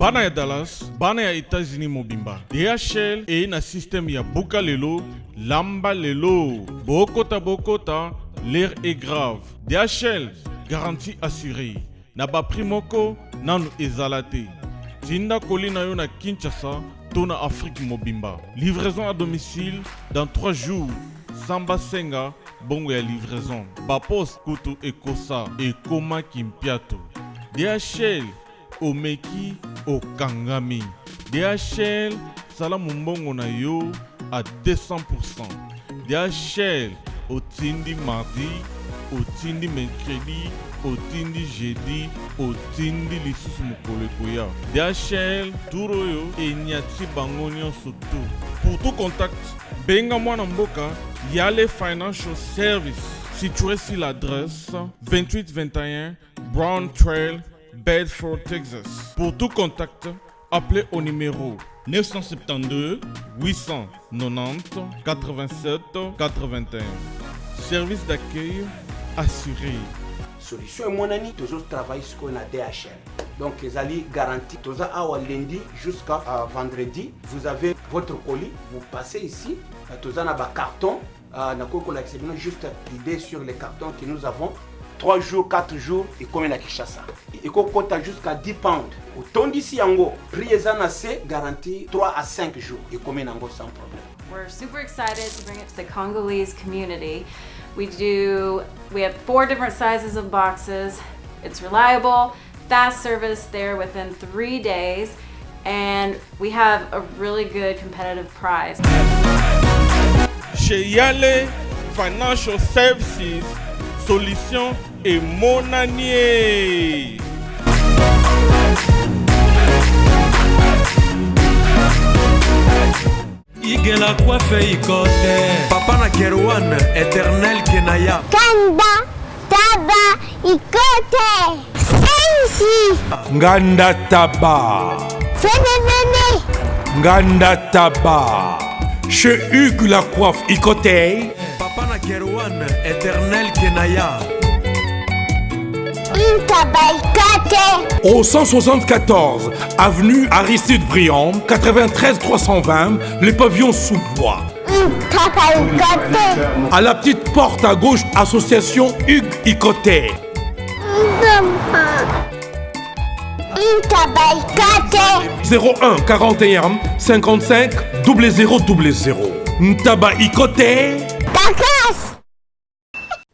Bana ya Dallas, bana ya Etats-Unis mobimba. DHL eye na système ya buka lelo, lamba lelo. Bokota bokota, l'heure est grave. DHL, garantie assurée. Na ba prix moko nanu ezala te. Tinda colis na yo na Kinshasa to na Afrique mobimba. Livraison à domicile dans 3 jours sans basenga bongo ya livraison. Ba poste kutu ekosa ekoma kimpiato. DHL Omeki okangami. DHL sala mombongo na yo à 200%. DHL otindi mardi, otindi mercredi, otindi jeudi, otindi lisusu mokolo ekoya. DHL tour oyo enyati bango nyonso tout. Pour tout contact, benga mwana mboka Yale Financial Service situé sur l'adresse 2821 Brown Trail, Bedford, Texas. Pour tout contact, appelez au numéro 972 890 87 81. Service d'accueil assuré. Solution emonani, tozo travailler sikoyo na DHL. Donc ezali garantie. Toza awa lundi jusqu'à euh, vendredi. Vous avez votre colis, vous passez ici. Euh, toza na ba carton. Euh, nakoki kolakisa bino juste l'idée sur les cartons que nous avons. 3 jours, 4 jours ekomi na Kinshasa. Ekokota jusqu'à 10 pounds. Otondisi yango, prix eza na se, garantie 3 à 5 jours. Ekomi nango sans problème. We're super excited to bring it to the Congolese community. We do we have four different sizes of boxes. It's reliable, fast service there within 3 days and we have a really good competitive price. Chez Yale Financial Services, solution emonanie. Igela coiffe ikote. Papa na Kerwan, éternel Kenaya. Kanda taba ikote. Sensi. Nganda taba. Fene fene. Nganda taba. Chez Hugues la coiffe Ikote. Papa na Kerwan, éternel Kenaya. Au 174, avenue Aristide Briand, 93 320, les pavillons sous bois. À la petite porte à gauche, association Hugues Ikote. 01 41 55 00 00. Ntaba Ikote.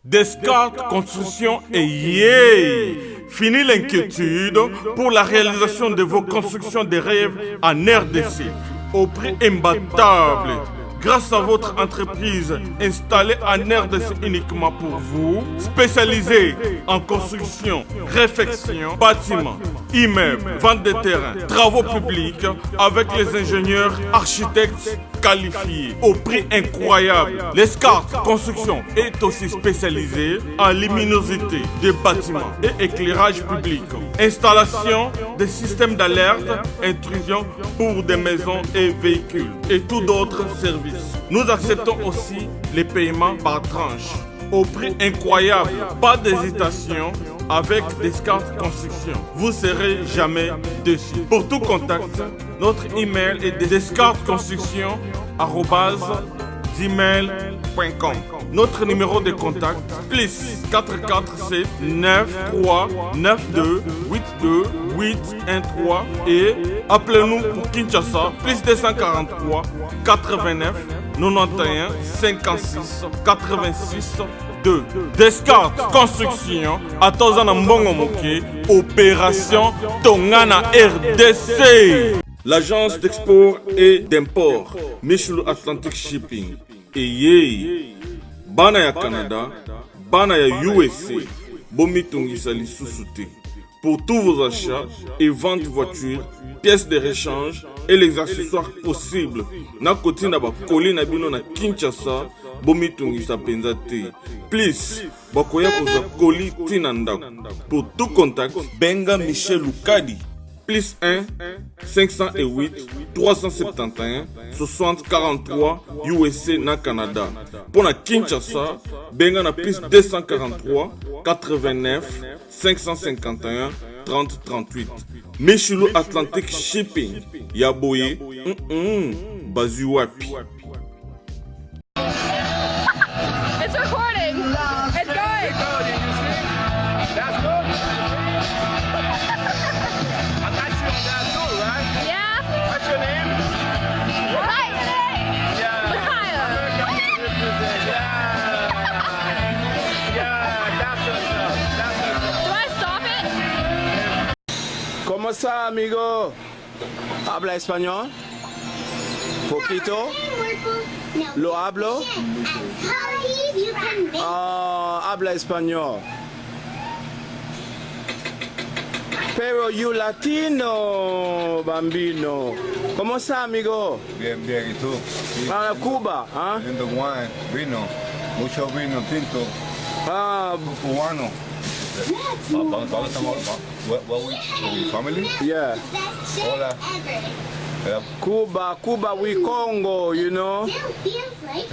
Descartes Construction et yeah Fini l'inquiétude pour la réalisation de vos constructions de rêves en RDC au prix imbattable. Grâce à votre entreprise installée en RDC uniquement pour vous, spécialisée en construction, réfection, bâtiment, immeubles, vente de terrain, travaux publics avec les ingénieurs, architectes qualifiés au prix incroyable. L'Escarte Construction est aussi spécialisée en luminosité des bâtiments et éclairage public, installation des systèmes d'alerte, intrusion pour des maisons et véhicules et tout d'autres services. Nous acceptons aussi les paiements par tranche au prix incroyable. Pas d'hésitation avec Descartes Construction. Vous serez jamais déçu. Pour tout contact, notre email est descartesconstruction@gmail.com. Notre numéro de contact plus 447 9 3 9 2 8 2 8 1 3 et appelez-nous pour Kinshasa plus 243 89 91 56 86 2. Descartes Construction ata na mbongo moke opération Tongana RDC. L'agence d'export et d'import Michel Atlantic Shipping eye bana ya Canada, bana ya USA bomitungisa lisusu te. Pour tous vos achats et ventes voitures, pièces de rechange et les accessoires possibles na kotinda bakoli na bino na Kinshasa bomitungisa mpenza te. Plus bakoya kozwa koli ntina ndako. Pour tout contact, benga Michel Lukadi plus 1 508 371 60 43 USA na Canada. Mpo na Kinshasa, benga na plus 243 89 551 30 38. Meshulu Atlantic Shipping ya boye mm -mm, bazwi wapi? It's recording. It's going. That's good. I got you on that too, right? Yeah. What's your name? Hi. Yeah. Micaiah. Yeah. Yeah, that's what's up. That's what's up. Do I stop it? ¿Cómo está, amigo? ¿Habla español? Poquito. ¿Lo hablo? Ah, habla español. Pero you latino, bambino. ¿Cómo está, amigo? Bien, bien, ¿y tú? Sí, Ah, Cuba, ¿ah? Bebiendo wine, vino, mucho vino tinto, Ah, cubano. Vamos, vamos, vamos, what we, family? yeah. Hola. De Cuba, Cuba, we Congo, you know.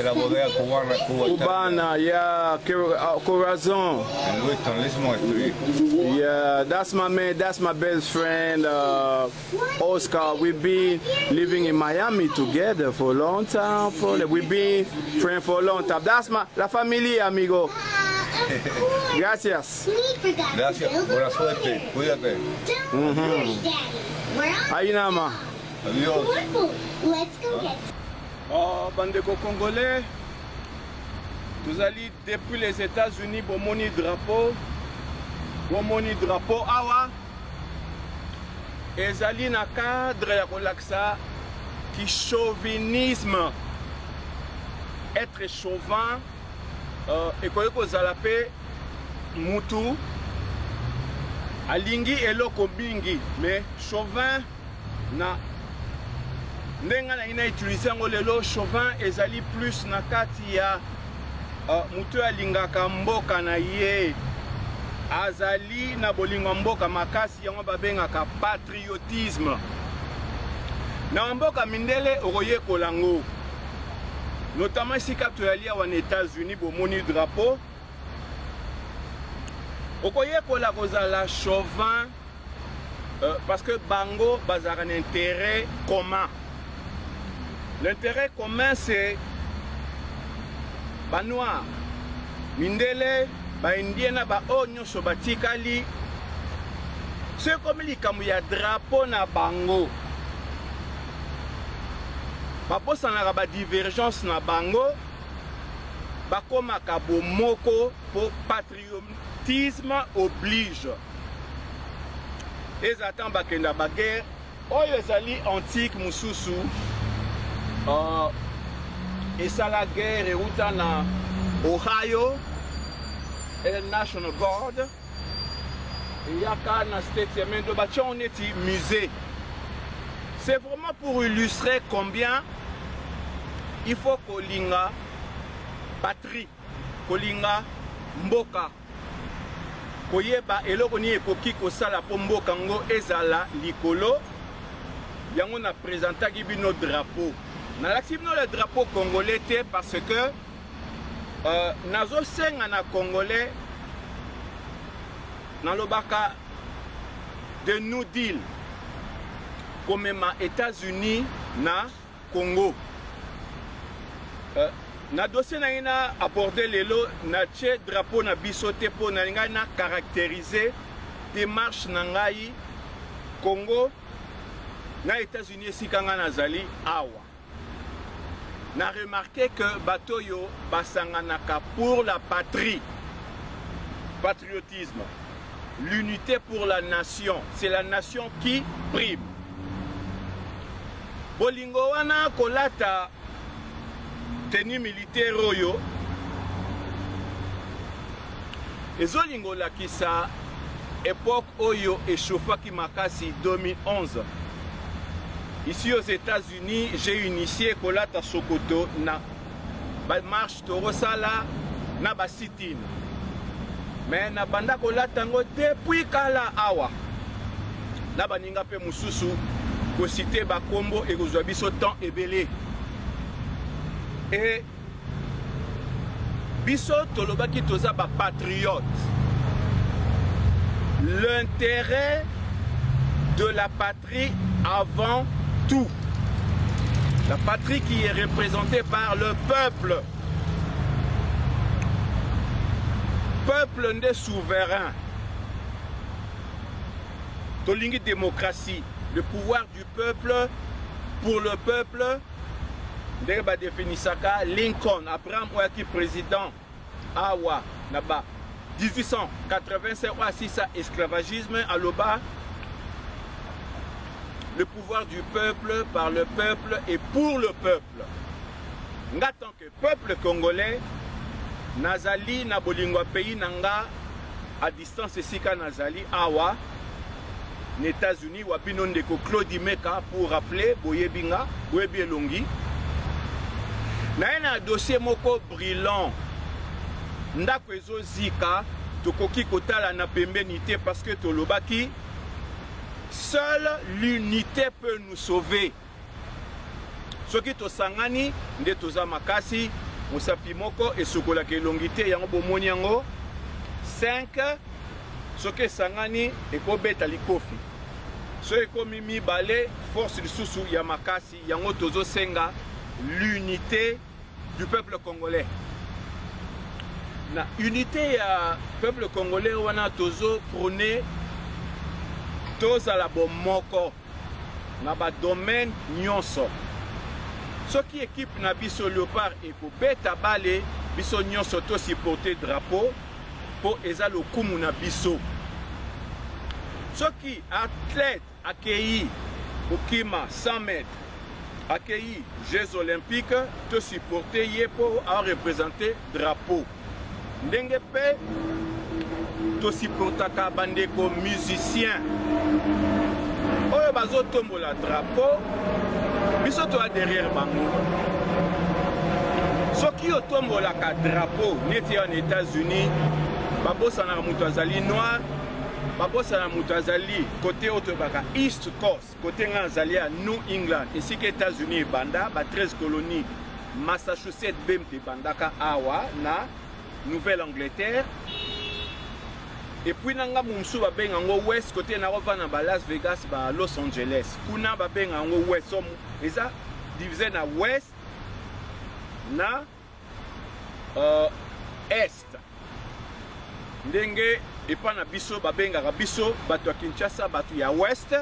la bodega cubana, Cuba. Cubana, yeah, corazón. En Lewiston, Lismore Street. Yeah, that's my man. That's my best friend, Oscar. We've been living in Miami together for a long time. We've been friends for a long time. That's my la familia, amigo. Gracias. Gracias, buena suerte, cuídate. Ahí nada más. Adiós. Let's go get Oh, bandeko congolais, tozali depuis les États-Unis. Bomoni drapeau, bomoni drapeau awa ezali na cadre ya kolakisa kichauvinisme. Être chauvin, ekoki kozala mpe mutu alingi eloko mingi, mais chauvin na ndenge nalingi na utiliser yango lelo, chauvin ezali plus na kati ya moto oyo alingaka mboka na ye, azali na bolingo ya mboka makasi. Yango babengaka patriotisme. Na mboka mindele okoyekola yango, notamment esika toyali awa na États-Unis. Bomoni drapeau, okoyekola kozala chauvin, parce que bango bazalaka na intérêt commun. L'intérêt commun, c'est banoir, mindele, baindien na baoyo nyonso batikali. So ekomi likambo ya drapeau na bango, babosanaka badivergence na bango, bakomaka bomoko mpo patriotisme oblige. Eza ntango bakenda baguerre. Oyo ezali antique mosusu, esala guerre, euta na Ohio Air National Guard, eyaka na state ya Mendo, batia yango neti musée. C'est vraiment pour illustrer combien il faut kolinga patrie, kolinga mboka, koyeba eloko nini ekoki kosala mpo mboka yango ezala likolo. Yango na présentaki bino drapeau, nalakisi bino le drapeau congolais te, parce que nazosenga na congolais, nalobaka de New Deal, komema États-Unis na Congo. Na dossier na ngai na aborde lelo, natie drapeau na biso te mpo na ngai na caractérise démarche na ngai Congo na États-Unis. Esika ngai nazali awa, na remarqué que bato oyo basanganaka pour la patrie, patriotisme, l'unité pour la nation, c'est la nation qui prime. Bolingo wana, kolata tenue militaire oyo ezolinga olakisa époque oyo echauffaki makasi, 2011, ici aux États-Unis, j'ai initié kolata sokoto na bamarche torosala na basit-in, mais nabanda kolata yango depuis kala awa na baninga mpe mosusu. Kociter bakombo ekozwa biso temps ebele. E biso tolobaki toza bapatriote, l'intérêt de la patrie avant tout. La patrie qui est représentée par le peuple. Peuple nde souverain. Tolingi démocratie, le pouvoir du peuple pour le peuple. Ndenge badefinisaka Lincoln, Abraham oyo aki président awa na ba 1885 oyo asisa esclavagisme, aloba le pouvoir du peuple, par le peuple et pour le peuple. Nga tant que peuple congolais, nazali na bolingo ya pays na nga à distance esika nazali awa na États-Unis. Wa bino ndeko Claude Meka, pour rappeler, boyebi nga, boyebi elongi. Naye na dossier moko brillant, ndako ezozika, tokoki kotala na pembeni te, parce que tolobaki seule l'unité peut nous sauver. Soki tosangani nde toza makasi. Mosapi moko esukolaka elongi te, yango bomoni yango 5 soki esangani ekobeta likofi, soki ekomi mibale force lisusu ya makasi. Yango tozosenga l'unité du peuple congolais. Na unité ya peuple congolais wana tozoprôner tozala bomoko na badomaine nyonso. Soki équipe na biso Léopard ekobeta bale, biso nyonso tosupporte drapeau mpo eza lokumu na biso. Soki athlète akei kokima 100 mètres, akei Jeux olympiques, tosupporte ye mpo areprésente drapeau. Ndenge mpe tosupportaka bandeko musicien oyo bazotombola drapeau, biso toya derrière bango. Soki otombolaka drapeau neti awa na États-Unis, babosanaka moto azali noir, babosana moto azali kote oyo toyebaka East Coast, kote nga azali ya New England, esika États-Unis ebanda, ba 13 colonie, Massachusetts bemte ebandaka awa na Nouvelle-Angleterre. Et puis na ngambo mosusu babenga yango West, kote nakovanda ba Las Vegas, ba Los Angeles, kuna babenga yango West. So eza divisé na West na Est. Ndenge epa na biso babengaka biso bato ya Kinshasa bato ya West,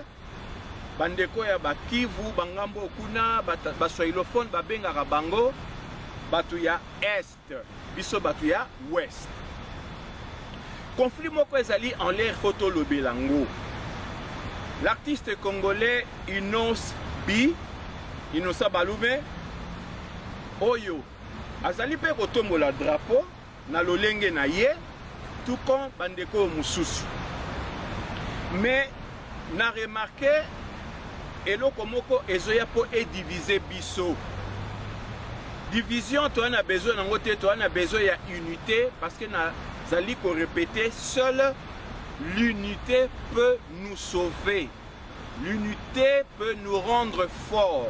bandeko ya bakivu, bangambo kuna baswahilophone babengaka bango bato ya Est, biso bato ya West. Conflit moko ezali en l'air, faut tolobela yango. L'artiste congolais Innoss'B, Innocent Balume, oyo azali mpe kotombola drapeau na lolenge na ye, tout comme bandeko oyo mosusu, mais na remarquer eloko moko ezoya mpo ediviser biso. Division toza na besoin nango te, toza na besoin ya unité, parce que nazali korépéter, seule l'unité peut nous sauver, l'unité peut nous rendre forts.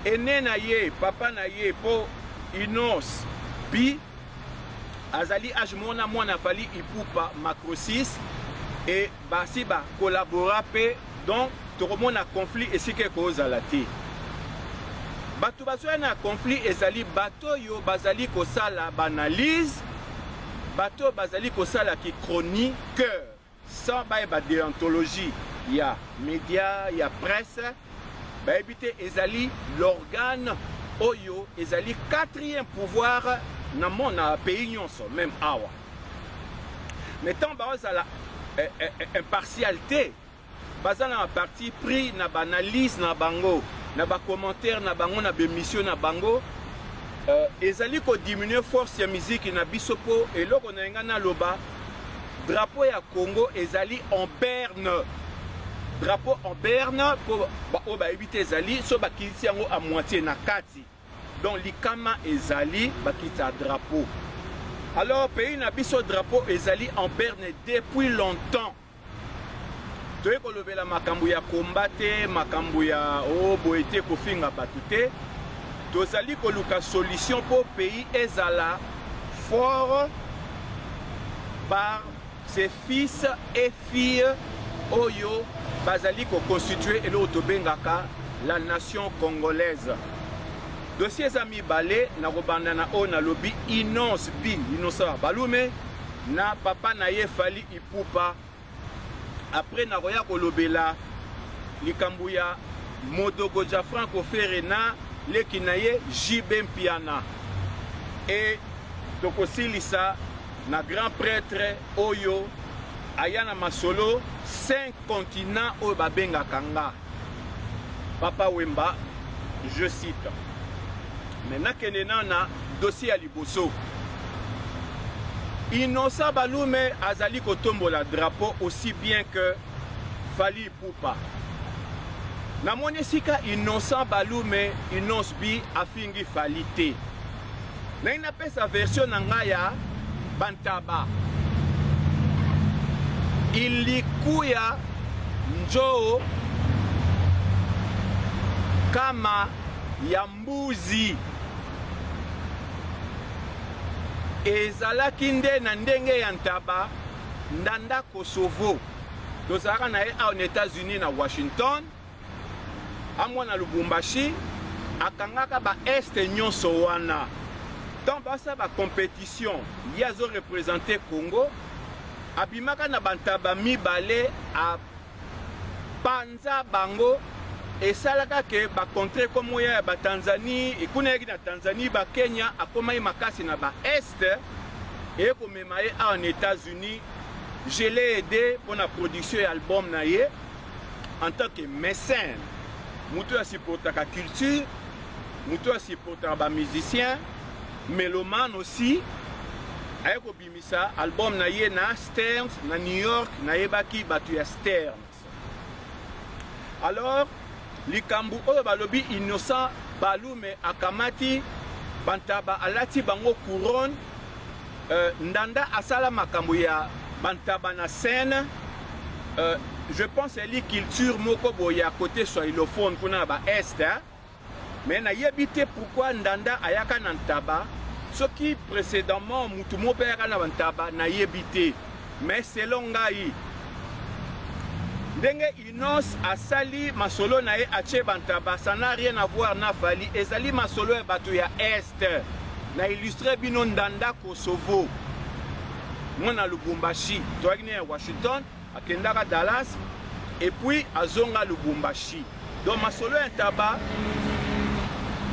Ene na ye, papa na ye, mpo Innoss'B azali age moko na mwana Fally Ipupa, Macro 6, e basi bakolabora mpe. Donc tokomona conflit esika ekozala te. Bato bazoya na conflit ezali bato oyo bazali kosala baanalyse, bato oyo bazali kosala kichroniqueur sans bayeba déontologie ya média, ya presse. Bayebi te ezali l'organe oyo ezali quatrième pouvoir na mo na pays nyonso, même awa. Mais ntango baozala impartial te, baza na parti pris na baanalyse na bango, na bacommentaire na bango, na bémission na bango, ezali kodiminue force ya miziki na biso. Mpo eloko na yenga naloba, drapeau ya Congo ezali en berne. Drapeau en berne, mpo oyo bayebi te, ezali so bakitisi yango à moitié na kati, donc likama ezali bakitisa drapeau. Alors pays na biso, drapeau ezali en berne depuis longtemps. Toye kolobela makambo ya komba te, makambo ya o boye te, kofinga bato te. Tozali koluka solution mpo pays ezala fort par ses fils et filles. oyo bazali ko constituer eloko tobengaka la nation congolaise. Dossier eza mibale, nakobanda na oyo nalobi Innoss B, Innocent Balume na papa na ye Fally Ipupa. Après nakoya kolobela likambo ya Modogo Gianfranco Ferre na leki na ye JB Mpiana et tokosilisa na grand pretre oyo aya na masolo 5 continents oyo babengaka nga Papa Wemba, je cite. Mais nakende nano na dossier ya liboso. Innocent Balume azali kotombola drapeau aussi bien que Fally Ipupa. Namoni esika Innocent Balume Innoss'B afingi Fally te. Nalingi napesa version na ngai ya bantaba. Ilikuya njoo kama ya mbuzi. Ezalaki nde na ndenge ya ntaba Ndanda Kosovo. Tozalaka na ye awa na Etats-Unis na Washington. Amwa na Lubumbashi akangaka ba est nyonso wana. Tant basa ba competition ye azo representer Congo abimaka na bantaba mibale a panza bango esalaka ke ba contre ekomoya ya ba Tanzanie kuna eyaki na Tanzanie ba Kenya akomaki makasi na ba est eye komema ye awa na Etats-Unis. Je l'ai aide pona production ya album na ye en tant que mécène, moto oyo asupportaka culture, moto oyo asupportaka ba musiciens, mélomane aussi. Aye kobimisa album na ye na Sterns na New York, nayebaki bato ya Sterns. Alors likambo oyo balobi Innocent Balume akamati bantaba alati bango couronne. Ndanda asala makambo ya bantaba na scène. Je pense eli culture moko boye ya côté swahilophone kuna na ba est, hein? Mais nayebi te pourquoi Ndanda ayaka na ntaba. Soki précédemment mutu moko mpe ayaka na bantaba nayebi te, mais selon ngai ndenge Innoss asali masolo na ye atie bantaba, ça n'a rien à voir na Fally, ezali masolo ya bato ya est. Na illustre bino Ndanda Kosovo, mwana Lubumbashi, toyaki ne ya Washington, akendaka Dallas et puis azonga Lubumbashi. Donc masolo ya ntaba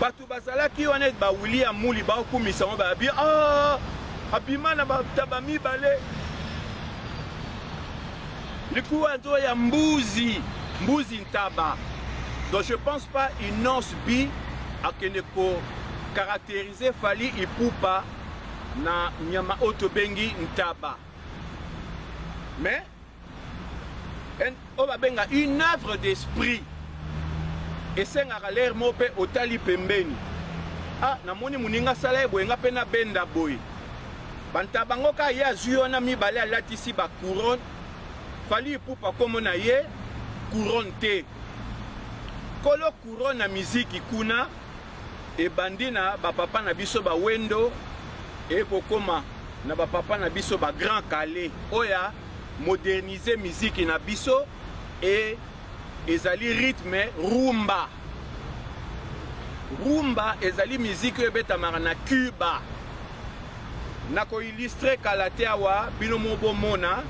bato bazalaki wana ba William Muli baokumisa ngo babi ah, abima na bantaba mibale likuwa nzo ya mbuzi mbuzi ntaba. Donc je pense pas Innoss B akende ko caractériser Fally Ipupa na nyama oyo tobengi ntaba, mais oyo babenga une œuvre d'esprit esengaka lere moko mpe otali pembeni, ah namoni moninga asala ye boye, nga mpe nabenda boye. Bantaba ngo kaka ye azwi wana mibale alatisi ba couronne. Fally Ipupa kombo na ye couronne te, kolo couronne na miziki kuna ebandi na ba papa na biso ba Wendo, ekokoma na ba papa na biso ba Grand Kallé oyo moderniser miziki na biso e ezali rythme rumba. Rumba ezali miziki oyo ebetamaka na Cuba. Nako illustrer kala te awa bino mo bomona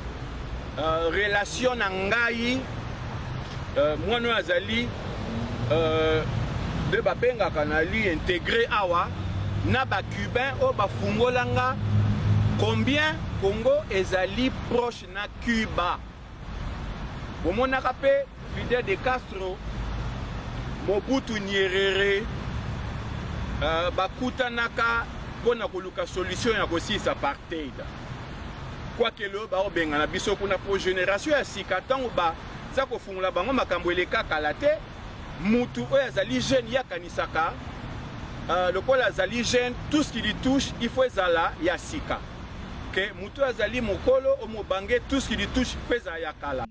relation na ngai mwana oyo azali nde babengaka na lui intégré awa na ba cubain oyo bafungola nga combien Congo ezali proche na Cuba. Bomonaka pe Fidel de Castro, Mobutu Nyerere bakutanaka pona koluka solution ya kosilisa apartheid. Quoique lelo baobengana biso kuna po generation ya sika tango baza kofungola bango makambo eleka kala te. Mutu oyo azali jeune ye akanisaka lokola azali jeune tout ce qui lui touche il faut ezala ya sika, ke mutu oyo azali mokolo o mobange tout ce qui lui touche il faut ezala ya kala.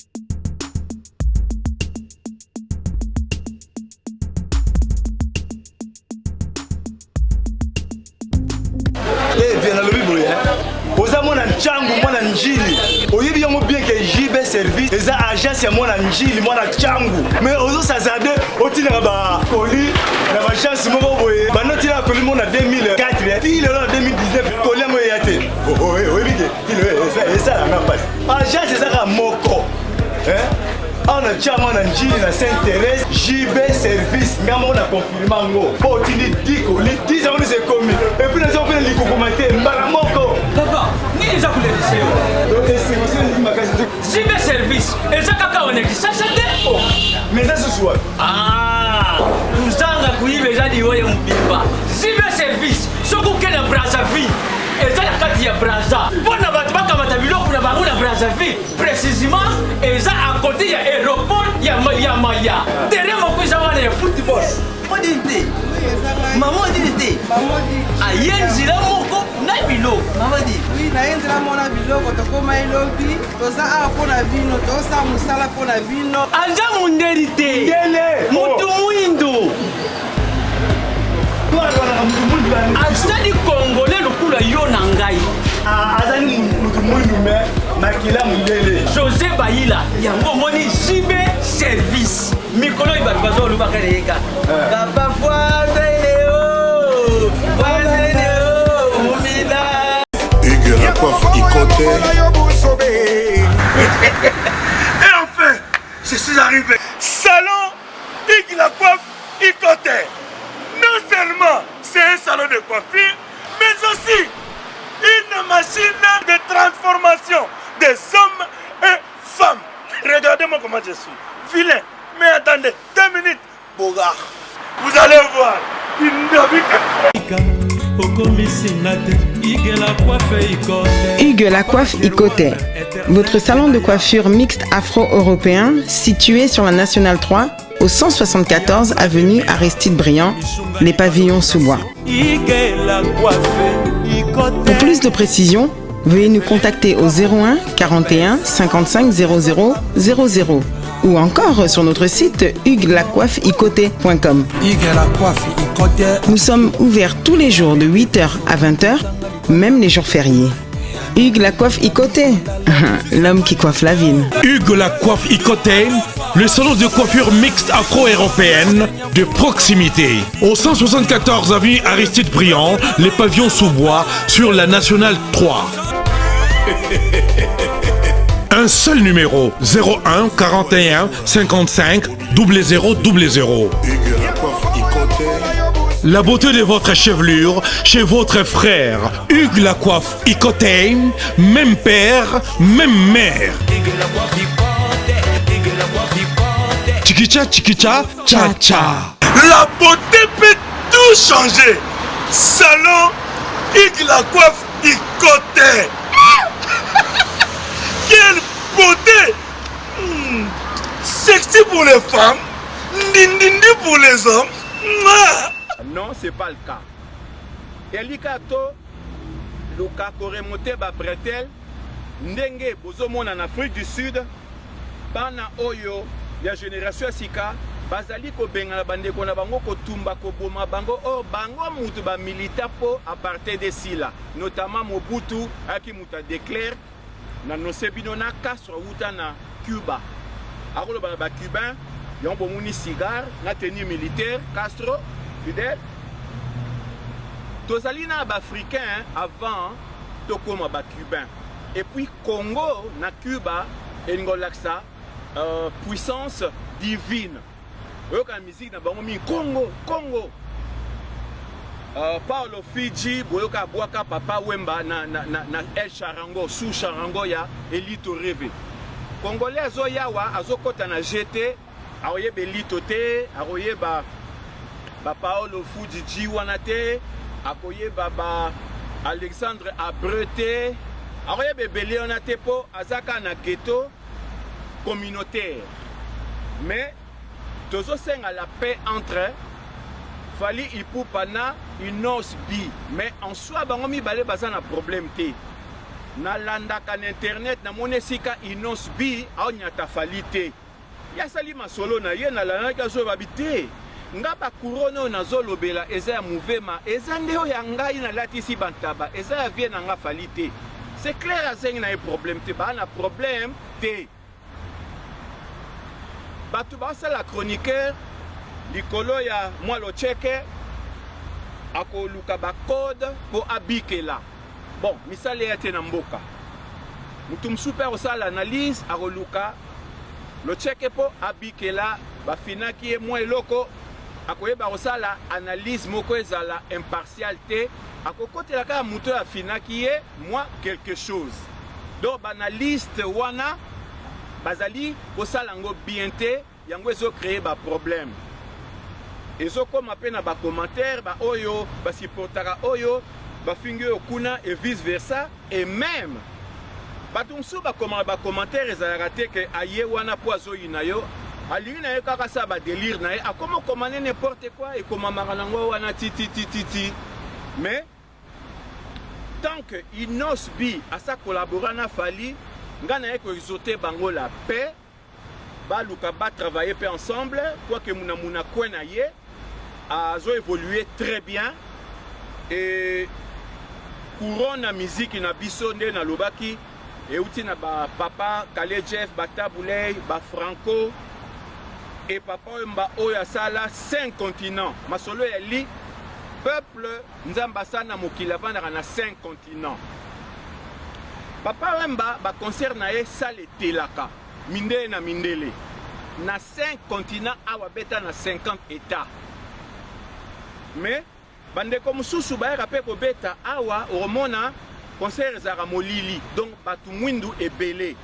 Eh, viens nalobi boye, hein. Oza mwana ntango, mwana njili, oyebi yango bien ke JB Service eza agence ya mwana Njili, mwana Tshangu, mais ozosazarde otindaka bakoli na baagence moko boye. Banda otindaka koli moko na 2004 ti lelo na 2019, koli yango eya te. Oyebi ke ti lelo esalanga mpasi. Agence ezaka moko awa na Tshangu, na Njili, na Sainte Thérèse, JB Service. Nga moko na confirme yango mpo otindi 10 koli, 10 yango nyonso ekomi, et puis naza kopena likokoma te mbala moko. Papa, nini eza kolelisa yo? Esengo makasi. JB Service eza kaka wana Kinshasa te. Mais eza susu wapi? Kozanga koyiba eza liwa ya mobimba. JB Service, soki okende na Brazzaville, eza na kati ya Braza, mpo na bato bakamata biloko na bango na Brazzaville. Précisément, eza à côté ya aéroport ya Maya. Terrain moko eza wana ya football. Odini te, mama, odini te, aye nzela moko na biloko, mama di. Oui, naye nzela moko na biloko. Tokóma elobi, toza awa mpo na bino, tozosala mosala mpo na bino. Aza mundeli te, mutu mwindu, azali Congolais lokola yo na ngai. Azali mutu mwindu mais makila mondele. José Bayila yango omoni JB Service. Mikolo oyo bato bazolobaka na ye kaka papa Fwandeleo, Fwandeleo Mumina. Hugues la coiffe Ikote. Et enfin, je suis arrivé. Salon Hugues la coiffe Ikote. Non seulement c'est un salon de coiffure, mais aussi une machine de transformation des hommes et femmes. Regardez-moi comment je suis. Vilain. Mais attendez, 2 minutes. Bogard. Vous allez voir. Okomisi nga te Hugues la coiffe Ikote. Hugues la coiffe Ikote, votre salon de coiffure mixte afro-européen situé sur la Nationale 3 au 174 avenue Aristide Briand, les pavillons sous bois. Hugues la coiffe Ikote. Pour plus de précisions, veuillez nous contacter au 01 41 55 00 00 ou encore sur notre site hugueslacoiffeikote.com. Hugues la coiffe Ikote. Nous sommes ouverts tous les jours de 8h à 20h, même les jours fériés. Hugues la coiffe Ikote, l'homme qui coiffe la ville. Hugues la coiffe Ikote, le salon de coiffure mixte afro-européenne de proximité. Au 174 avenue Aristide Briand, les pavillons sous bois, sur la Nationale 3. Un seul numéro, 01 41 55 00 00. La beauté de votre chevelure chez votre frère Hugues la coiffe Ikote, même père, même mère. Chikicha chikicha cha cha. La beauté peut tout changer. Salon Hugues la coiffe Ikote. Quelle beauté! Sexy pour les femmes, ndindindi pour les hommes. Mouah! Non, c'est pas le cas. Elika to luka koremonter babretelles ndenge bozomona na Afrique du Sud. Bana oyo ya génération ya sika bazali kobengana bandeko na bango, kotumba, koboma bango. Or bango mutu bamilita mpo apartheid esila, notamment Mobutu ayaki moto adéclare na nose bino na Castro awuta na Cuba, akoloba na Bacubain yango bomoni cigare na tenue militaire. Castro, Fidel, tozali na Baafricain avant tokóma Bacubain. Et puis Congo na Cuba elingi kolakisa puissance divine. Oyoka musique na bango mingi, Congo Congo. Paulo Fiji, boyoka abwaka Papa Wemba na El Charango, sous charango ya Elito Reve. Congolais azoyawa, azokɔta na gt, akoyeba Elito te, akoyeba bapaolo Fujiji wana te, akoyeba ba Alexandre Abreu te, akoyeba ebele wana te mpo aza kaka na ghetto communautaire. Mais tozosenga la paix entre Fally Ipupa na Innoss'B, mais en soi bango mibale baza na problème te. Nalandaka na internet, namoni esika Innoss'B aonyata Fally te. Ye asali masolo na ye, nalandaki, azoyoba te. Nga bacouronne oyo nazolobela eza ya Muvema, eza nde oyo ya ngai nalatisi bantaba, eza ya vie na nga Fally te. C'est clair, azengi na ye problème te, baa na problème te. Bato basala chroniqueur likolo ya mwa locheke, akoluka ba code mpo abikela. Bon, misala eya te na mboka. Moto mosusu mpe akosala analyse, akoluka locheke mpo abikela, bafinaki ye mwa eloko, akoyeba kosala analyse moko ezala impartial te, akokotela kaka moto oyo afinaki ye mwa quelque chose. Donc ba analyste wana bazali kosala yango bien te, yango ezo créer ba problème. Ezokoma mpe na ba commentaire, ba oyo basupportaka oyo bafingi oyo kuna et vice versa. Et même bato mosusu bakomaka ba commentaire, ezalaka te ke aye wana mpo azoyina yo, alingi na ye kaka asala ba délire na ye, akoma okoma ne n'importe quoi, ekomamaka nango wana ti ti ti ti ti. Mais tant que Innoss'B asa collabora na Fally, nga na ye koexhorter bango la paix, baluka batravailler mpe ensemble, quoique muna muna kwe na ye azo évoluer très bien. Et couronne na musique na biso nde nalobaki euti na bapapa Kale Jeff, baTabu Ley, baFranco et Papa Wemba oyo asala 5 continents. Masolo ya li peuple Nzambe asala na mokili avandaka na 5 continents. Papa Wemba, baconcert na ye sala etelaka mindele na mindele na 5 continents, awa beta na 50 états. Mais bandeko mosusu bayaka mpe kobeta awa, okomona concert ezalaka molili, donc bato mwindu ebele.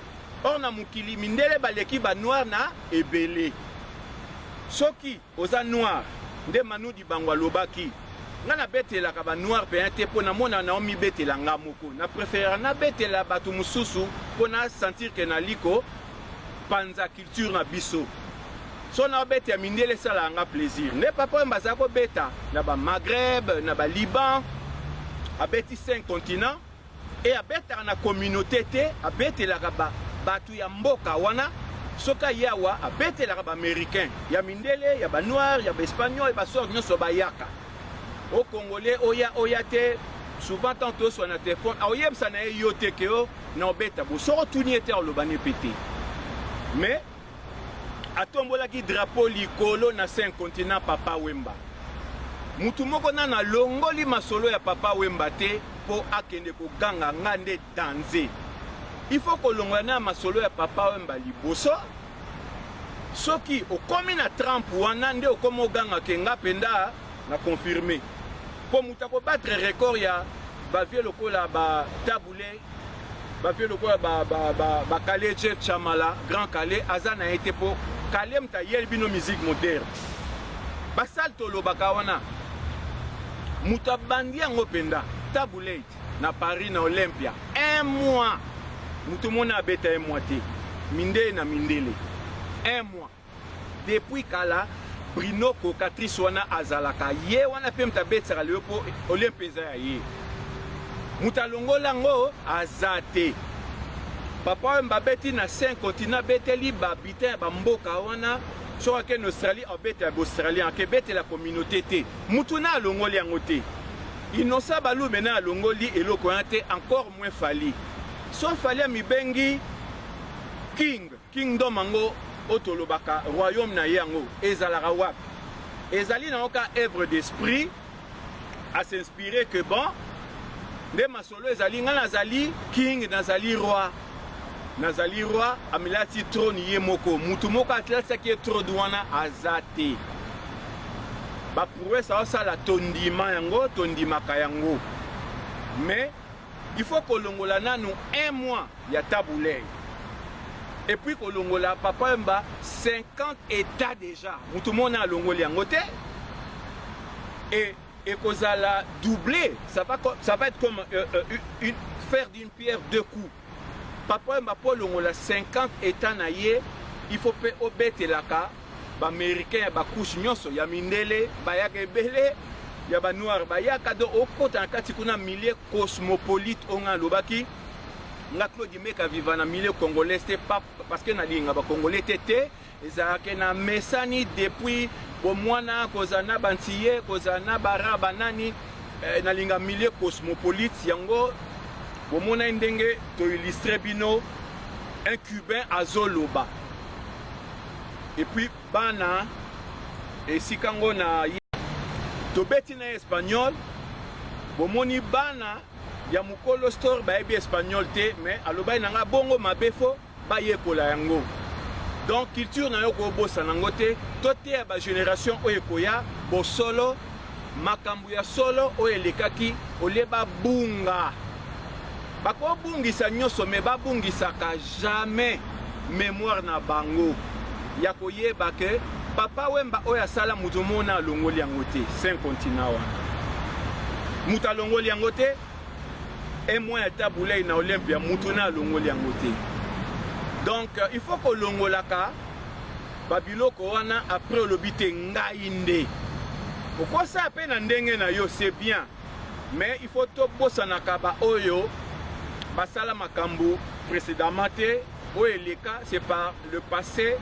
Or na mokili mindele baleki banoir na ebele. Soki oza noir nde Manu Dibango alobaki, nga nabetelaka banoir mpenza te mpo namona na omibetela nga moko, na préférera nabetela bato mosusu mpo na sentir ke naliko panza culture na biso. So na obeta ya mindele esalaka nga plaisir. Nde Papa oyo bazala kobeta na bamaghreb, na baliban, abeti 5 continents e abetaka na communauté te, abetelaka ba bato ya mboka wana. Soki aye awa, abetelaka baaméricain, ya mindele, ya banoir, ya baespagnol, basorte nyonso bayaka. O Congolais oya oya te, souvent tant toswa na telefone, aoyebisa na ye yo te ke o na obeta bo. Soki otuni ye te, aloba ne pe te. Mais atombolaki drapeau likolo na 5 continent, Papa Wemba. Mutu moko nano alongoli masolo ya Papa Wemba te mpo akende koganga nga nde danze. Il faut kolongola na masolo ya Papa Wemba liboso. Soki okomi na Trump wana nde okomi oganga ke nga mpenza na confirme, mpo moto akobattre record ya bavieux lokola baTabu Ley, bavieux lokola baKale Jeff Chamala, Grand Kale aza na ye te, mpo Kale moto ayeli bino musique moderne. Basale tolobaka wana, moto abandi yango mpenza Tabu Ley na Paris na Olympia, un mois. Moto mona abeta un mois te, mindele na mindele, un mois. Depuis kala Bruno Cocatrice wana azalaka ye wana mpe moto abetisaka lelo, mpo Olympia eza ya ye, moto alongola yango aza te. Papa oyo babeti na 5 continent, abeteli babitin ya bamboka wana. Soki akende Australie, abeta ya baaustralien, akebetela communauté te. Mutu na alongoli yango te, Innocent Balume na alongoli eloko wana te, encore moins Fally. So Fally amibengi king, kingdom yango oyo tolobaka royaume na ye, yango ezalaka wapi? Ezali nango ka œuvre d'esprit a s'inspirer que bon, nde masolo ezali, ngai nazali king, nazali roi, nazali roi. Amilati trône ye moko, mutu moko atlatisaki ye trône wana aza te. Baprouesse aosala, tondima yango, tondimaka yango, mais il faut kolongola nanu un mois ya Tabu Ley et puis kolongola Papa Wemba 50 états déjà, mutu mona alongoli yango te et ekozala doublé. Ça va être comme faire d'une pierre deux coups. Papa Wemba, mpo olongola 50 états na ye, il faut mpe obetelaka baaméricain ya bacouche nyonso, ya mindele bayaka ebele, ya banoir bayaka, donc okota na kati kuna milieu cosmopolite. Oyo ngai alobaki, nga Claude Meka viva na milieu congolais te, parce que nalinga bacongolais te te. Ezalaka na mesani depuis bomwana, kozala na bantiye, kozala na bara banani, nalinga milieu cosmopolite. Yango bomonai ndenge toillustre bino un Cubain azoloba. Et puis bana esika ngo na tobeti na espagnol, bomoni bana ya mokolo store bayebi espagnol te, mais alobaki na nga bongo mabe fo bayekola yango. Donc culture na yo kobosana yango te, toteya ba génération oyo ekoya bosolo, makambo ya solo oyo elekaki, olie babunga. Bakobungisa nyonso, mais babungisaka jamais mémoire na bango ya koyeba ke Papa Wemba oyo asala moto mona alongoli yango te, cinq continent wana moto alongoli yango te, un mois ya tabulei na Olympia moto na alongoli yango te. Donc il faut kolongolaka babiloko wana après olobi te ngai nde okosala mpe na ndenge na yo, c'est bien, mais il faut tobosanaka baoyo basala makambo précédemment te, oyo eleka. C'est par le passé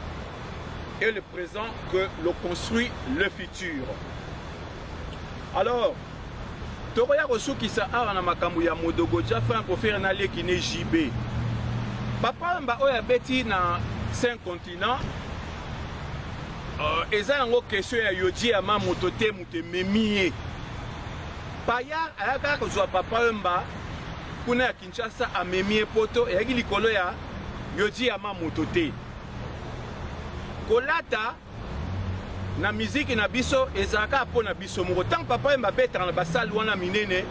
et le présent que l'on construit le futur. Alors tokoya kosukisa awa na makambo ya Modogo Franco Ferre na leki ne JB. Papa Wemba oyo abeti na 5 continents, eza yango question ya Yohji Yamamoto te, moto ememi ye. Payar ayaka kozwa Papa Wemba kuna ya Kinshasa, amemi ye poto, eyaki likolo ya Yohji Yamamoto te. Kolata na miziki na biso ezalaka mpo na biso moko. Ntango Papa Wemba abetaka na basale wana minene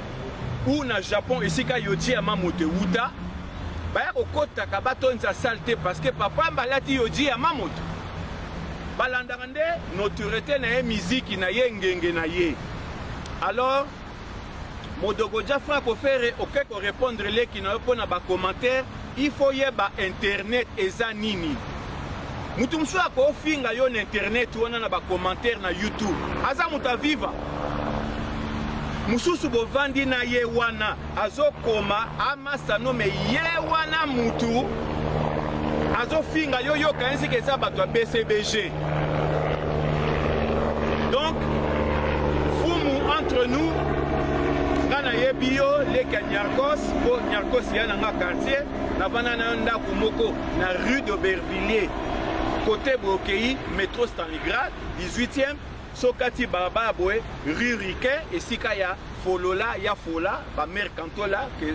ou na Japon esika Yohji Yamamoto ewuta, baya kokotaka batonza sale te parce que Papa Wemba alati Yohji Yamamoto. Balandaka nde notoriété na ye, miziki na ye, ngenge na ye. Alors Modogo Franco Ferre, oke korépondre leki na yo mpo na bacommentaire, il faut yeba internet eza nini. Mutu mosusu akofinga yo na internet wana na bacommentaire na YouTube, aza moto aviva mosusu, bovandi na ye wana, azokoma amasano, me ye wana mutu azofinga yo, yoka nsika eza bato ya BCBG. Donc fumu, entre nous, nga nayebi yo leki ya Niarkos, mpo Niarkos ya na nga quartier, navanda na yo ndako moko na rue d'Aubervilliers, côté boye métro Stalingrad 18e, sokati balabala boye rue Riquin, esika ya Folola ya Fola, bamare Kantola que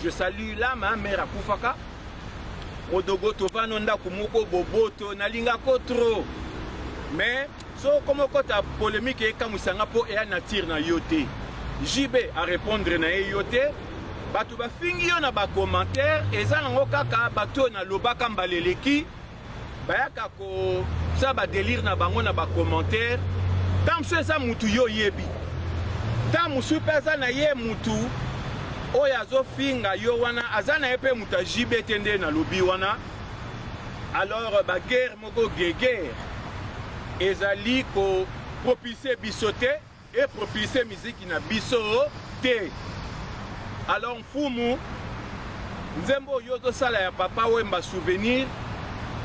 je salue là, ma mère akufaka. Modogo, tovanda ndako moko boboto, nalingako trop, mais so okoma okota polémique, ekamwisanga mpo eya nature na yo te. JB arépondre na ye yo te, bato bafingi yo na bacommentaire, eza nango kaka bato oyo nalobaka mbala eleki, bayaka kosala badélire na bango na bacommentaire. Ntango mosusu eza mutu yo oyebi, ntango mosusu mpe aza na ye mutu oyo azofinga yo wana, aza na ye mpe mutu ajibe te nde nalobi wana. Alors baguerre moko guerre ezali kopropulse biso te, epropulse miziki na biso te. Alors mfumu, nzembo oyo ozosala ya Papa Wemba souvenir,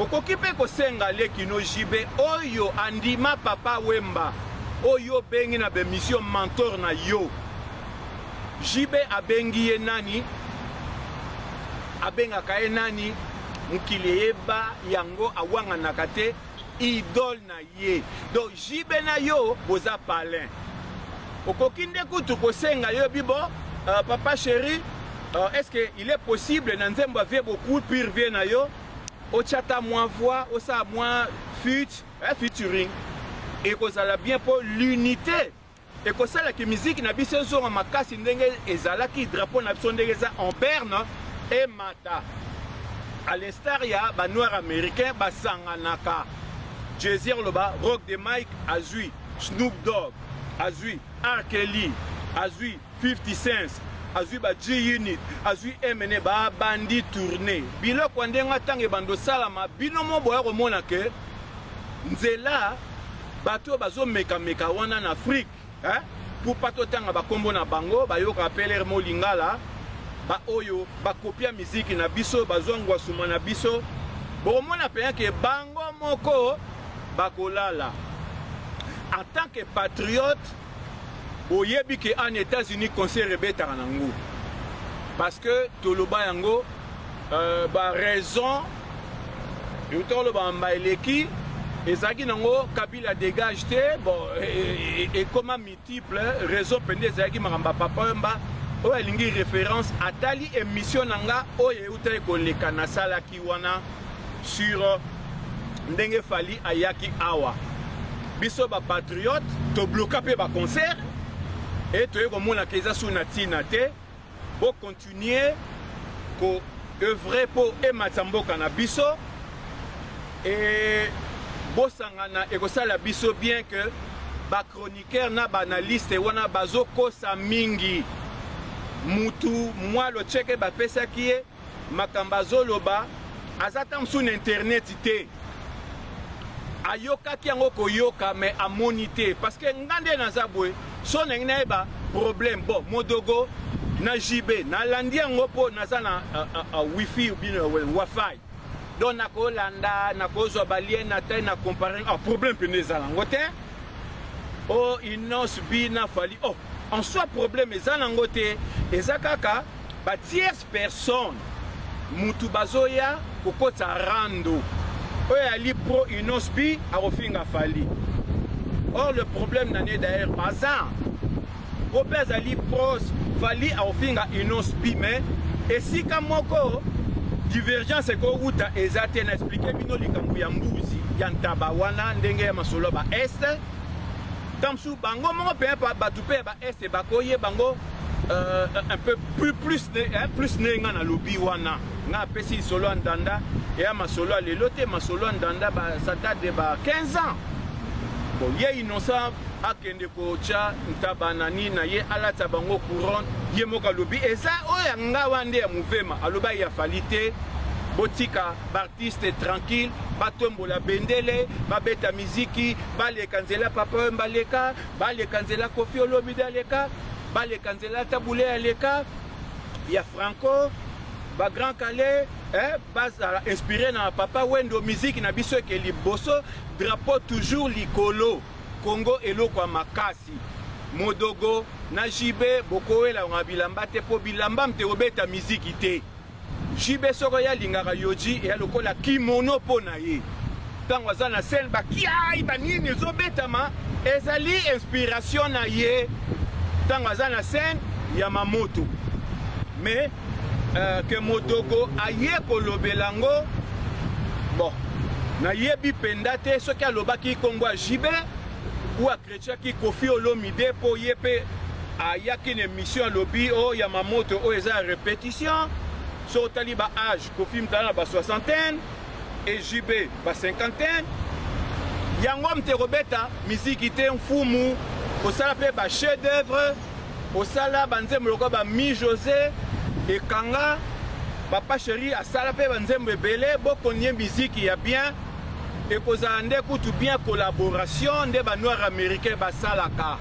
okoki mpe kosenga leki no JB oyo andima Papa Wemba, oyo obengi na bemission mentor na yo. JB abengi ye nani, abengaka ye nani, mokili eyeba yango, awanganaka te, idole na ye. Donc JB na yo boza palin, okoki nde kutu kosenga yo bibo papa chéri, est-ce que il est possible na nzembo ya vieux beaucoup pire vieux na yo, otia ta mwa voix, osala mwa featuring, ekozala bien mpo l'unité ekosalaki miziki na biso ezonga makasi ndenge ezalaki, drapeau na biso ndenge eza en berne emata, à l'instar ya banoir américain basanganaka. Jay-Z oloba Rock the Mic, azwi Snoop Dogg, azwi R. Kelly, azwi 50 Cent, azwi ba G Unit, azwi Eminem, babandi tourne biloko ya ndenge ntango ebanda osalama. Bino mo boya komona ke nzela bato oyo bazomekameka wana na Afrique, hein? Pour pa totanga bakombo na bango, bayokaka mpe lere mo lingala, baoyo bakopia miziki na biso, bazwa ngwasuma na biso, bokomona mpenza ke bango moko bakolala. En tant que patriote, boyebi ke en États-Unis concert ebetaka nango, parce que toloba yango, baraison. Euta koloba mba eleki ezalaki nango Kabila dégage te. Bon, ekoma multiple raison mpenza. Ezalaki makambo ya Papa Wemba. Oyo alingi référence, atali émission na nga oyo eutaki koleka, nasalaki wana sur ndenge Fally ayaki awa. Biso bapatriote tobloka mpe baconcert e toye komonaka eza su na ntina te. Bocontinue ko œuvrer mpo ematisa mboka na biso e bosangana, ekosala biso bien. Que bachroniqueur na baanalyste wana bazokosa mingi. Mutu mwa locheke bapesaki ye makambo azoloba, aza ta mosusu na internet te, ayokaki yango koyoka me amoni te. Parce que nga nde naza boye, so ndenge nayeba problème, bon, Modogo na JB, nalandi yango mpo naza na wifi ou bien wifi, donc nakolanda, nakozwa balien na tai na compare. Ah, problème mpene eza nango te. O Innoss'B na Fally, oh, en soi problème eza nango te. Eza kaka batierce personne mutu bazoya kokota rando. Oyo ali pro Innoss'B akofinga Fally. Or le problème na ne d'ailleurs baza po mpe azali pros Fally akofinga Innoss'B, mais esika moko divergence ekowuta eza te. Na expliquer bino likambo ya mbuzi ya ntaba wana, ndenge ya masolo ya baest. Ntango mosusu bango moko mpe bato mpe ya baest bakoyeba yango un peu plus, hein, plus ndenge nga nalobi wana. Nga apesi lisolo ya ndanda, eya masolo ya lelo te, masolo ya ndanda ba, ça date de ba 15 ans. Bon, ye Innocent akende kotya ntaba na nini na ye, alata bango couronne. Ye moko alobi eza oyo ya nga wana nde ya movema, alobaki ya Fally te. Botika baartiste tranquille, batombola bendele, babeta miziki, baleka nzela Papa oyo baleka, baleka nzela Koffi Olomide aleka, baleka nzela Tabu Ley aleka, ya Franco, bagrand Kallé, eh, bazala inspiré na Papa Wendo. Miziki na biso eke liboso, drapeau toujours likolo, Congo eloko ya makasi. Modogo na JB bokowela yango bilamba te, mpo bilamba mte kobeta miziki te. JB soko ye alingaka Yohji, eya lokola kimono mpo na ye. Ntango aza na scène, bakiai banini ezobetama, ezali inspiration na ye ntango aza na scène ya mamoto. Mais ke Modogo aye kolobela yango, bon, nayebi mpenza te soki alobaki nkombo ya JB ou akretiaki Koffi Olomide, mpo ye mpe ayaki na émission, alobi oyo ya mamoto oyo eza ya répétition. So otali ba âge, Koffi mtala na ba soixantaine et JB ba cinquantaine, yango mte kobeta miziki te. Mfumu osala mpe ba chef d'œuvre, osala banzembo lokola ba Mi José ekanga, Papa Chéri asala mpe banzembo ebele. Bokonie miziki ya bien, ekozala nde kutu bien collaboration nde banoir américain basalaka.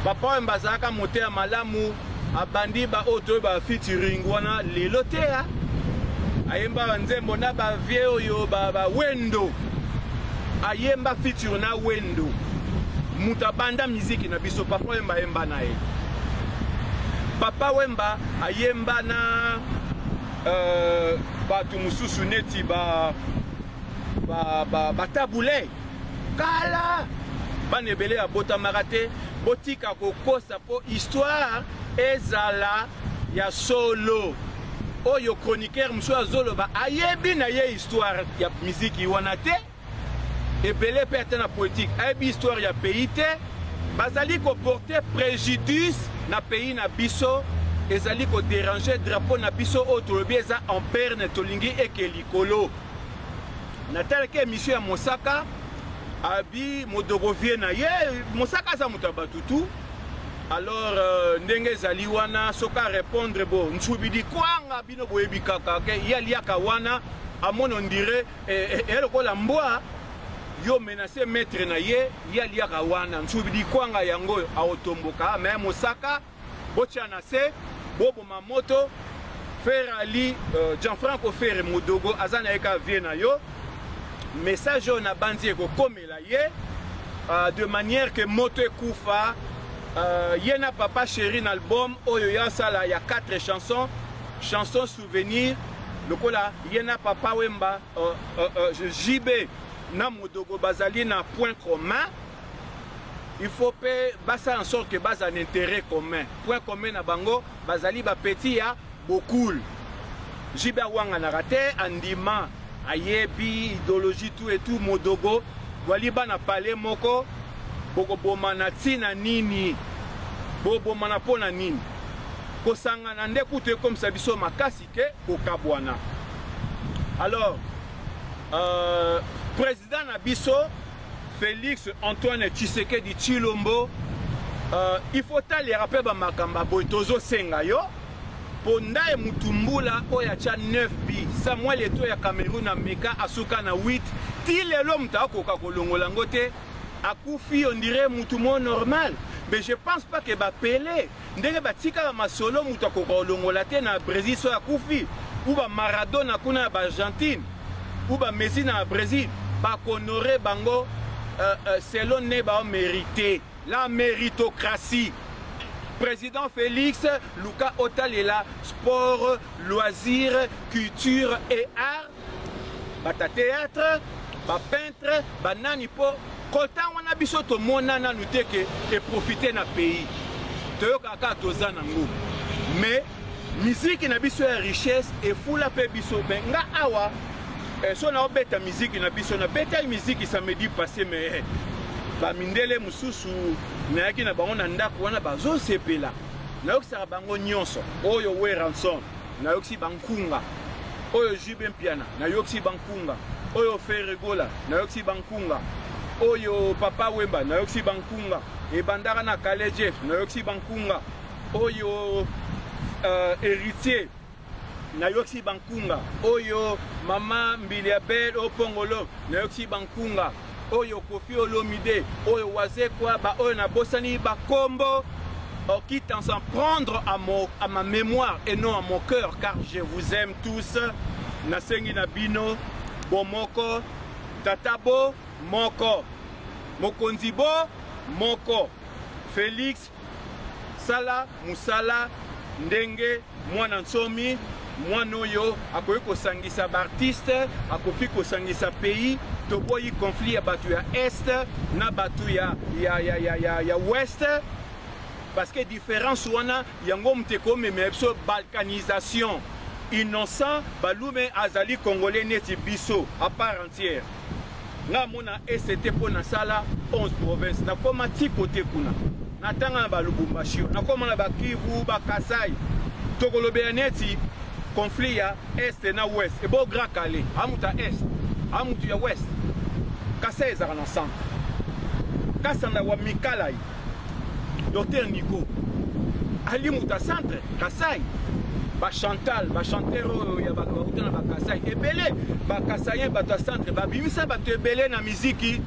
Papa oyo bazalaka motema malamu, abandi ba oyo toyeba featuring wana lelo te. Ayemba banzembo na bavie oyo bawendo, ayemba feature na Wendo, moto abanda miziki na biso. Papa Wemba ayemba na ye, Papa Wemba ayemba na bato mosusu neti ba baTabu Ley kala, bana ebele abotamaka te. Botika kokosa mpo histoire ezala ya solo. Oyo chroniqueur mosusu azoloba, ayebi na ye histoire ya miziki wana te. Ebele mpe ata na politique ayebi histoire ya pays te. Bazali koporter préjudice na pays na biso, ezali kodéranger drapeau na biso oyo tolobi eza en berne, tolingi eke likolo. Natalaki émission ya Mosaka, abi Modogo vie na ye. Mosaka aza moto ya batutu. Alors ndenge ezali wana, soki arépondre bo nsubidi kwanga, bino boyebi kaka ke ye aliaka wana, amoni ondire eya lokola mbwa yo menace maître na ye. Ye aliaka wana nsubidi kwanga, yango oyo aotomboka. Me Mosaka, botia na se, boboma moto. Ferre ali Gianfranco Ferre, Modogo aza na ye ka vie na yo. Message oyo nabandi ekokomela ye de manière que moto ekufa ye na Papa Chéri na album oyo ya asala ya 4 chansons, chanson souvenir. Lokola ye na Papa Wemba, JB na Modogo bazali na point commun, il faut pe basala en sorte que bazala na interet commun. Point commun na bango bazali ba petit ya Bokul. JB awanganaka te, andima, ayebi ideologie tout et tout. Modogo bwali bana palais moko, bokobomana tina nini? Bobomana pona nini? Kosangana nde kutu ekomisa biso makasi ke kokabwana. Alors president na biso Felix Antoine Tshisekedi Tshilombo, il faut talera pe ba makambo ya boye tozo senga yo po ndaye mutu mbula oyo atia 9 bi Samuel Eto'o ya Cameroun ameka asuka na 8 ti lelo mutu akoka kolongola yango te akufi on dirait mutu moko normal mais je pense pas que ba Pele Ndenge batika ba masolo mutu akoka kolongola te na Bresil soki akufi ou ba Maradona kuna na ba Argentine ou ba Messi na Bresil bako honore bango selon ne bao merite la meritocratie. President Felix luka otalela sport, loisir, culture et art bata theatre, ba peintre, ba nani po kota wana biso tomona nanu te ke e profiter na pays. Toyokaka kaka toza nango mais musique na biso ya richesse efula pe biso mais nga awa eh, so nao beta musique na biso na betaki musique samedi passe mais eh, ba mindele mosusu nayaki na bango na ndako wana bazosepela nayokisaka bango nyonso oyo Werrason Nayokisi ba nkunga oyo JB Mpiana, nayokisi ba nkunga oyo Ferre Gola, nayokisi ba nkunga oyo Papa Wemba, nayokisi ba nkunga ebandaka na Kale Jeff, nayokisi ba nkunga oyo Heritier, nayokisi ba nkunga oyo Mama Mbilia Bel Opongolo, nayokisi ba nkunga oyo Koffi Olomide, oyo Wazekwa, ba oyo nabosani ba kombo. Oh, quitte à s'en prendre à, mon, à ma mémoire et non à mon cœur, car je vous aime tous. Nasengi na bino, bomoko, tata bo, moko, mokonzi bo, moko, Felix, sala, musala, ndenge, mwana nsomi, mwana oyo akoki kosangisa ba artistes, akoki kosangisa pays, toboyi conflit ya batu ya est na batu ya, ya, ya, ya, ya, ya ouest, parce que difference wana yango moto ekomemela biso balkanisation. Innocent Balume azali congolais neti biso à part entière. Nga mona est te po nasala 11 provinces, nakoma ti kote kuna. Natanga na ba Lubumbashi, nakoma na ba Kivu, ba Kasai. Tokolobela neti conflit ya est na ouest. Ebo Grand Kallé, a mutu ya est, a mutu ya ouest. Kasai ezalaka na centre. Kasanda wa Mikalai, Docteur Nico, ali mutu ya centre, Kasai. Ba Chantal, ba chanteur oyo ya ba bauta na ba Kasai ebele, ba Kasaïen bato ya centre babimisa bato ebele na miziki.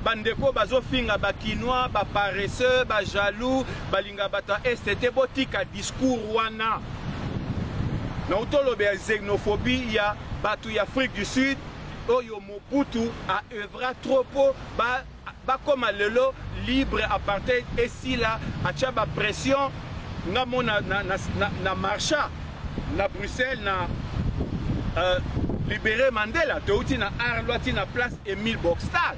Ba ndeko bazo finga ba kinois, ba paresseux, ba jaloux, balinga bato ya est te, botika discours wana. Na utolobela xenophobie ya bato ya Afrique du Sud oyo Mobutu a oeuvra trop po ba bakoma lelo libre, apartheid esila, atia ba pression nga mona na, na, na, na marcha na Bruxelles na libere Mandela, touti na Arloi ti na place Emile Bokstad.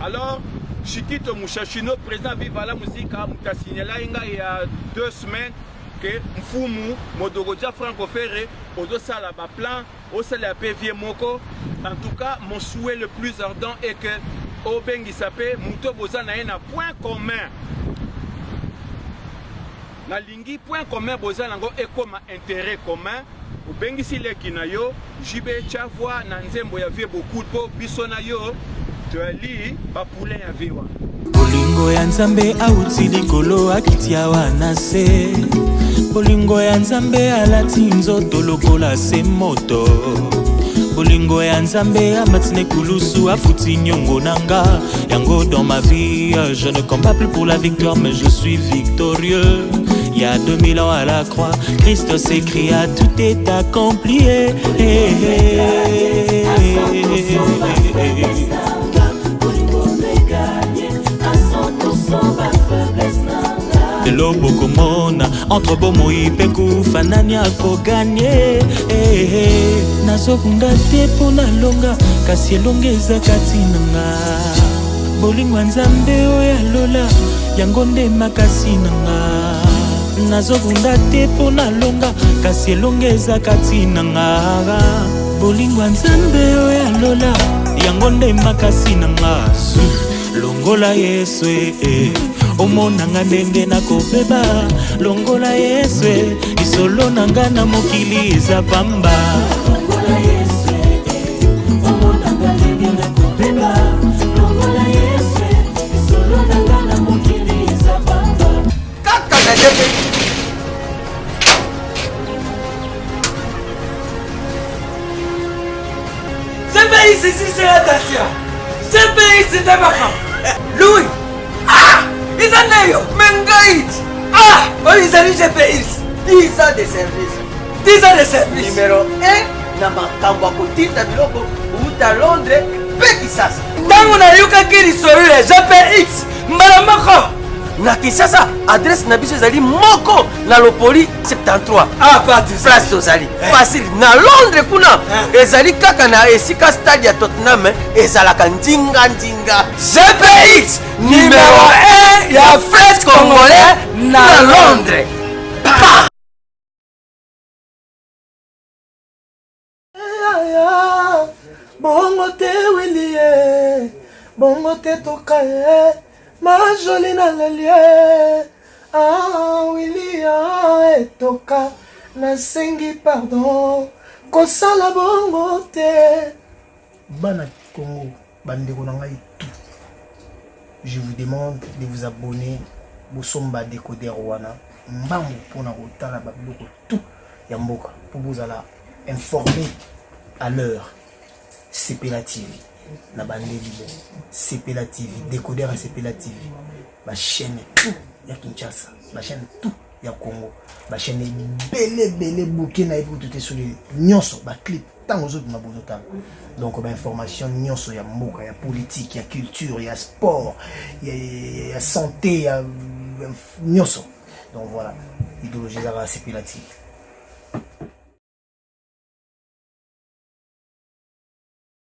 Alors Chikito Mushashino président Viva la Musica moto asignalaki ngai ya 2 semaines ke mfumu Modogo Franco Ferre ozosala ba plan osalela pe vie moko. En tout cas mon souhait le plus ardent est que obengisa pe moto boza na ye na point commun. Nalingi point commun boza nango ekoma intérêt commun. Obengisi leki na yo JB Chavwa na nzembo ya vie beaucoup po biso na yo toyali ba poulain ya vie wana. Bolingo ya Nzambe auti likolo akiti awa na se. Bolingo ya Nzambe alati nzoto lokola se moto. Bolingo ya Nzambe amati na ekulusu afuti nyongo na nga. Yango dans ma vie je ne combats plus pour la victoire mais je suis victorieux. Il y a 2000 ans à la croix, Christ s'écria, tout est accompli. Eh, eh, eh, eh. Lelo bokomona entre bomoi mpe kufa nani akoganye eh, eh. Nazobunda te mpo nalonga kasi elonga eza kati na nga. Bolingo ya Nzambe oyo alola yango nde makasi na nga. Nazobunda te mpo nalonga kasi elonga eza kati na nga. Bolingo ya Nzambe oyo alola yango nde makasi na nga. Longola Yesu eh, eh. Omona nga ndenge nakobeba. Longola Yesu eh. Lisolo na nga na mokili eza pamba. Longola Yesu eh, omona nga ndenge nakobeba. Longola Yesu lisolo na nga na mokili eza pamba. Kaka na ndenge CPI ceci c'est attention. CPI c'est makambo. Louis. Ah! Eza nde yo. Mais ngai. Ah! Oyo ezali GPI. 10 ans de service. 10 ans de service. Numéro 1 na makambo ya kotinda biloko kouta Londres mpe Kisasa. Ntango nayokaki lisolo ya GPX mbala moko na Kinshasa, adresse na biso ezali moko na Lopoli 73. Ah, place tozali eh. facile na Londres kuna eh. Ezali kaka na esika stade ya Tottenham ezalaka ndinga ndinga. GPX numéro 1 ya fret congolais na Londres. Pa! Bongo te wilie, bongo te toka ye majoli na lelie. Ah, wilia etoka, nasengi pardon, kosala bongo te. Bana Congo, bandeko na ngai tout, je vous demande de vous abonner. Bosomba décoder wana mbangu mpona kotala babiloko tout ya mboka mpo bozala informé à l'heure. Sepela TV na bandeli bo Sepela TV, décoder ya Sepela TV, bachaîne tout ya Kinshasa, bachaîne tout ya Congo, bachaîne ebele ebele buke na yebi kutu te soki nyonso, baclip ntango ozobima bozotala. Donc bainformation nyonso ya mboka, ya politique, ya culture, ya sport, ya santé, ya nyonso. Donc voilà, idéologie ezalaka Sepela TV.